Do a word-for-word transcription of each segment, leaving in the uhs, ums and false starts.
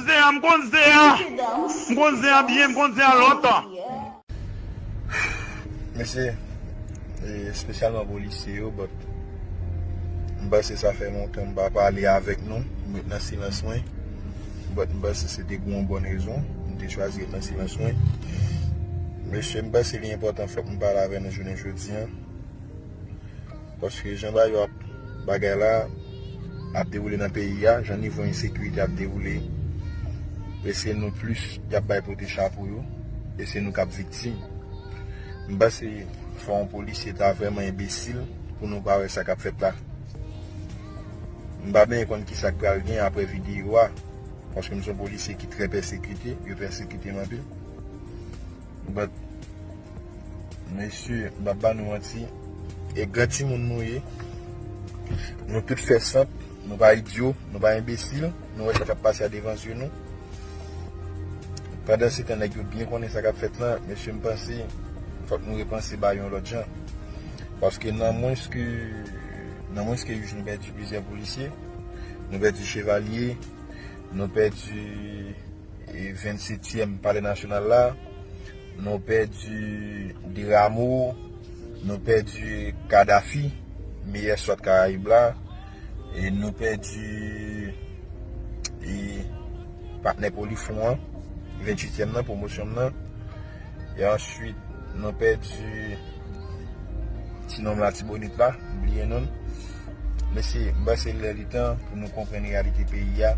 Zen an, m konn zen an. M konn zen an byen, m konn zen an lontan. Mesye, e, espesyalman polisye yo, but m panse sa fè lontan m pa pale avèk nou, m ret nan silans mwen. But m panse se te pou yon bòn rezon, m te chwazi ret nan silans mwen. Mesye, m panse li enpòtan fòk m pale avè nou jounen jodi a. Paske jan bagay yo ap, bagay la ap dewoule nan peyi a, jan nivo ensekirite ap dewoule, e se nou plis y ap bay pote chapo yo, e se nou k ap viktim. M panse fò yon polisye ta vrèman enbesil pou nou pa wè sa k ap fèt la. M pa byen konn ki sa k pral gen apre videyo a, paske m se yon polisye ki trè pèsekite, yo pèsekite m anpil. But, mesye, m p ap ba nou manti, e gran timoun nou ye. Nou tout fè sant, nou pa idyo, nou pa enbesil, nou wè sa k ap pase a devan zye nou. Pandan se tan, nèg yo byen konnen sa k ap fèt lan, mesye, m panse fòk nou repanse bagay yon lòt jan. Paske nan mwens ke, nan mwens ke jij, nou pèdi plizyè polisye, nou pèdi Chevalye, nou pèdi e vennsetyèm Palè Nasyonal la, nou pèdi Deramo, nou pèdi Kadafi, meyè swat Karayib la, e nou pèdi e patnè Polifront an, venntuityèm nan, pwomosyon m nan, e answit nou pèdi ti nonm Latibonit la, m bliye non l. Mesye, m panse lè li tan pou nou konprann reyalite peyi a.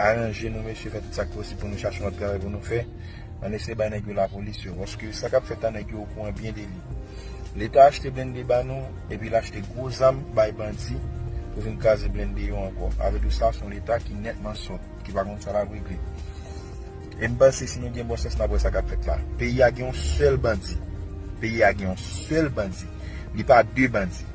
Aranje nou, mesye, fè tout sa k posib pou nou chache yon lòt travay pou nou fè. Ann eseye bay nèg yo lapolis yo, paske sa k ap fèt la, nèg yo okouran byen de li. Leta achte blende ba nou, epi l achte gwo zam bay bandi pou vin kraze blende yo ankò. Avèdi sa, se yon Leta ki nètman sòt, ki pa konn sa l ap regle. E m panse si nou gen bon sans, n ap wè sa k ap fèt la. Peyi a gen yon sèl bandi. Peyi a gen yon sèl bandi. Li pa de bandi.